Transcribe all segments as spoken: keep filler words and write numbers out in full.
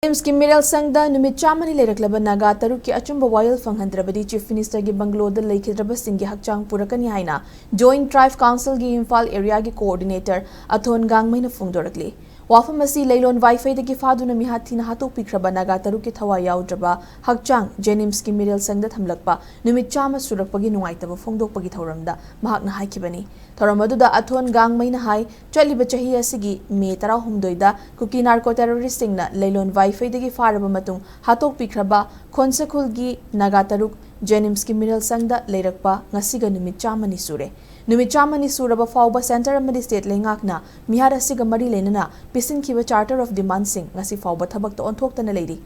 ꯖꯦꯅꯤꯝꯁꯀꯤ ꯃꯤꯔꯦꯜ ꯁꯪꯗ ꯅꯨꯃꯤꯠ ꯆꯥꯝꯃꯅꯤ ꯂꯩꯔꯛꯂꯕ ꯅꯥꯒꯥ ꯇꯔꯨꯛꯀꯤ ꯑꯆꯨꯝꯕ ꯋꯥꯌꯦꯜ ꯐꯪꯍꯟꯗ꯭ꯔꯕꯗꯤ Chief Ministerꯒꯤ ꯕꯪꯒ꯭ꯂꯣꯗ ꯂꯩꯈꯤꯗ꯭ꯔꯕꯁꯤꯡꯒꯤ ꯍꯛꯆꯥꯡ ꯄꯨꯔꯛꯀꯅꯤ ꯍꯥꯏꯅ Joint Tribe Councilꯒꯤ ꯏꯝꯐꯥꯜ Areaꯒꯤ Coordinator ꯑꯊꯣꯟ ꯒꯥꯡꯃꯩꯅ ꯐꯣꯡꯗꯣꯔꯛꯂꯤ꯫ ꯋꯥꯐꯝ ꯑꯁꯤ ꯂꯩꯂꯣꯟ ꯋꯥꯏꯐꯩꯗꯒꯤ ꯐꯥꯗꯨꯅ ꯃꯤꯍꯥꯠ ꯊꯤꯅ ꯍꯥꯠꯇꯣꯛꯄꯤꯈ꯭ꯔꯕ ꯅꯥꯒꯥ ꯇꯔꯨꯛꯀꯤ ꯊꯋꯥꯏ ꯌꯥꯎꯗ꯭ꯔꯕ ꯍꯛꯆꯥꯡ ꯖꯦꯅꯤꯝꯁꯀꯤ ꯃꯤꯔꯦꯜ ꯁꯪꯗ ꯊꯝꯂꯛꯄ ꯅꯨꯃꯤꯠ ꯆꯥꯝꯃ ꯁꯨꯔꯛꯄꯒꯤ ꯅꯨꯡꯉꯥꯏꯇꯕ ꯐꯣꯡꯗꯣꯛꯄꯒꯤ ꯊꯧꯔꯝꯗ ꯃꯍꯥꯛꯅ ꯍꯥꯏꯈꯤꯕꯅꯤ꯫ ꯊꯧꯔꯝ ꯑꯗꯨꯗ ꯑꯊꯣꯟ ꯒꯥꯡꯃꯩꯅ ꯍꯥꯏ, ꯆꯠꯂꯤꯕ ꯆꯍꯤ ꯑꯁꯤꯒꯤ ꯃꯦ ꯇꯔꯥꯍꯨꯝꯗꯣꯏꯗ ꯀꯨꯀꯤ narco terroristꯁꯤꯡꯅ ꯂꯩꯂꯣꯟ ꯋꯥꯏꯐꯩꯗꯒꯤ ꯐꯥꯔꯕ ꯃꯇꯨꯡ ꯍꯥꯠꯇꯣꯛꯄꯤꯈ꯭ꯔꯕ ꯈꯣꯟꯁꯈꯨꯜꯒꯤ ꯅꯥꯒꯥ ꯇꯔꯨꯛ ꯖꯦꯅꯤꯝꯁꯀꯤ ꯃꯤꯔꯦꯜ ꯁꯪꯗ ꯂꯩꯔꯛꯄ ꯉꯁꯤꯒ ꯅꯨꯃꯤꯠ ꯆꯥꯝꯃꯅꯤ ꯁꯨꯔꯦ꯫ ꯅꯨꯃꯤꯠ ꯆꯥꯝꯃꯅꯤ ꯁꯨꯔꯕ ꯐꯥꯎꯕ centre ꯑꯃꯗꯤ state ꯂꯩꯉꯥꯛꯅ ꯃꯤꯍꯥꯠ ꯑꯁꯤꯒ ꯃꯔꯤ ꯂꯩꯅꯅ ꯄꯤꯁꯤꯟꯈꯤꯕ Charter of Demandꯁꯤꯡ ꯉꯁꯤ ꯐꯥꯎꯕ ꯊꯕꯛꯇ ꯑꯣꯟꯊꯣꯛꯇꯅ ꯂꯩꯔꯤ꯫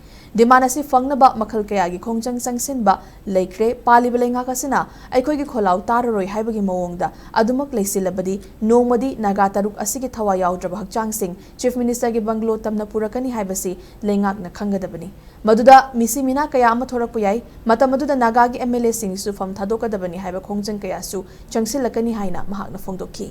Demand ꯑꯁꯤ ꯐꯪꯅꯕ ꯃꯈꯜ ꯀꯌꯥꯒꯤ ꯈꯣꯡꯖꯪ ꯆꯪꯁꯤꯟꯕ ꯂꯩꯈ꯭ꯔꯦ꯫ ꯄꯥꯜꯂꯤꯕ ꯂꯩꯉꯥꯛ ꯑꯁꯤꯅ ꯑꯩꯈꯣꯏꯒꯤ ꯈꯣꯜꯂꯥꯎ ꯇꯥꯔꯔꯣꯏ ꯍꯥꯏꯕꯒꯤ ꯃꯑꯣꯡꯗ ꯑꯗꯨꯃꯛ ꯂꯩꯁꯤꯜꯂꯕꯗꯤ ꯅꯣꯡꯃꯗꯤ ꯅꯥꯒꯥ ꯇꯔꯨꯛ ꯑꯁꯤꯒꯤ ꯊꯋꯥꯏ ꯌꯥꯎꯗ꯭ꯔꯕ ꯍꯛꯆꯥꯡꯁꯤꯡ Chief Ministerꯒꯤ ꯕꯪꯒ꯭ꯂꯣ ꯇꯝꯅ ꯄꯨꯔꯛꯀꯅꯤ ꯍꯥꯏꯕꯁꯤ ꯂꯩꯉꯥꯛꯅ ꯈꯪꯒꯗꯕꯅꯤ꯫ ꯃꯗꯨꯗ ꯃꯤꯁꯤ ꯃꯤꯅꯥ ꯀꯌꯥ ꯑꯃ ꯊꯣꯔꯛꯄ ꯌꯥꯏ꯫ ꯃꯇꯝ ꯑꯗꯨꯗ ꯅꯥꯒꯥꯒꯤ MLAꯁꯤꯡꯁꯨ ꯐꯝ ꯊꯥꯗꯣꯛꯀꯗꯕꯅꯤ ꯍꯥꯏꯕ ꯈꯣꯡꯖꯪ ꯀꯌꯥꯁꯨ ꯆꯪꯁꯤꯜꯂꯛꯀꯅꯤ ꯍꯥꯏꯅ ꯃꯍꯥꯛꯅ ꯐꯣꯡꯗꯣꯛꯈꯤ꯫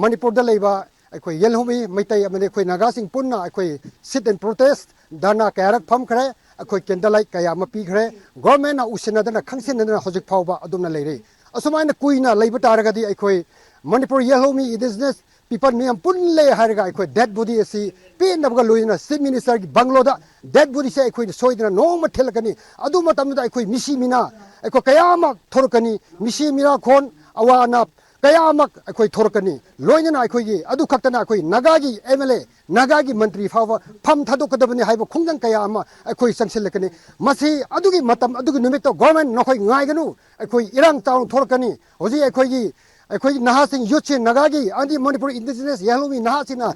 ꯃꯅꯤꯄꯨꯔꯗ ꯂꯩꯕ ꯑꯩꯈꯣꯏ ꯌꯦꯜꯍꯧꯃꯤ ꯃꯩꯇꯩ ꯑꯃꯗꯤ ꯑꯩꯈꯣꯏ ꯅꯥꯒꯥꯁꯤꯡ ꯄꯨꯟꯅ ꯑꯩꯈꯣꯏ sit and protest ꯙꯔꯅꯥ ꯀꯌꯥꯔꯛ ꯐꯝꯈ꯭ꯔꯦ꯫ ꯑꯩꯈꯣꯏ candle light ꯀꯌꯥ ꯑꯃ ꯄꯤꯈ꯭ꯔꯦ꯫ Governmentꯅ ꯎꯁꯤꯟꯅꯗꯅ ꯈꯪꯁꯤꯟꯅꯗꯅ ꯍꯧꯖꯤꯛ ꯐꯥꯎꯕ ꯑꯗꯨꯝꯅ ꯂꯩꯔꯤ꯫ ꯑꯁꯨꯃꯥꯏꯅ ꯀꯨꯏꯅ ꯂꯩꯕ ꯇꯥꯔꯒꯗꯤ ꯑꯩꯈꯣꯏ ꯃꯅꯤꯄꯨꯔ ꯌꯦꯜꯍꯧꯃꯤ indigenous people ꯃꯌꯥꯝ ꯄꯨꯜꯂꯦ ꯍꯥꯏꯔꯒ ꯑꯩꯈꯣꯏ dead body ꯑꯁꯤ ꯄꯦꯟꯅꯕꯒ ꯂꯣꯏꯅꯅ Chief Ministerꯒꯤ ꯕꯪꯒ꯭ꯂꯣꯗ dead bodyꯁꯦ ꯑꯩꯈꯣꯏꯅ ꯁꯣꯏꯗꯅ ꯅꯣꯡꯃ ꯊꯤꯜꯂꯛꯀꯅꯤ꯫ ꯑꯗꯨ ꯃꯇꯝꯗꯨꯗ ꯑꯩꯈꯣꯏ ꯃꯤꯁꯤ ꯃꯤꯅꯥ ꯑꯩꯈꯣꯏ ꯀꯌꯥ ꯑꯃ ꯊꯣꯔꯛꯀꯅꯤ꯫ ꯃꯤꯁꯤ ꯃꯤꯅꯥ ꯈꯣꯟ ꯑꯋꯥ ꯑꯅꯥ ꯀꯌꯥ ꯑꯃ ꯑꯩꯈꯣꯏ ꯊꯣꯔꯛꯀꯅꯤ꯫ ꯂꯣꯏꯅꯅ ꯑꯩꯈꯣꯏꯒꯤ ꯑꯗꯨ ꯈꯛꯇꯅ ꯑꯩꯈꯣꯏ ꯅꯥꯒꯥꯒꯤ MLA, ꯅꯥꯒꯥꯒꯤ ꯃꯟꯇ꯭ꯔꯤ ꯐꯥꯎꯕ ꯐꯝ ꯊꯥꯗꯣꯛꯀꯗꯕꯅꯤ ꯍꯥꯏꯕ ꯈꯣꯡꯖꯪ ꯀꯌꯥ ꯑꯃ ꯑꯩꯈꯣꯏ ꯆꯪꯁꯤꯜꯂꯛꯀꯅꯤ꯫ ꯃꯁꯤ ꯑꯗꯨꯒꯤ ꯃꯇꯝ, ꯑꯗꯨꯒꯤ ꯅꯨꯃꯤꯠꯇꯣ government ꯅꯈꯣꯏ ꯉꯥꯏꯒꯅꯨ꯫ ꯑꯩꯈꯣꯏ ꯏꯔꯥꯡ ꯆꯥꯎꯅ ꯊꯣꯔꯛꯀꯅꯤ꯫ ꯍꯧꯖꯤꯛ ꯑꯩꯈꯣꯏꯒꯤ, ꯑꯩꯈꯣꯏꯒꯤ ꯅꯍꯥꯁꯤꯡ, youthꯁꯤꯡ, ꯅꯥꯒꯥꯒꯤ ꯑꯃꯗꯤ ꯃꯅꯤꯄꯨꯔ indigenous ꯌꯦꯜꯍꯧꯃꯤ ꯅꯍꯥꯁꯤꯡꯅ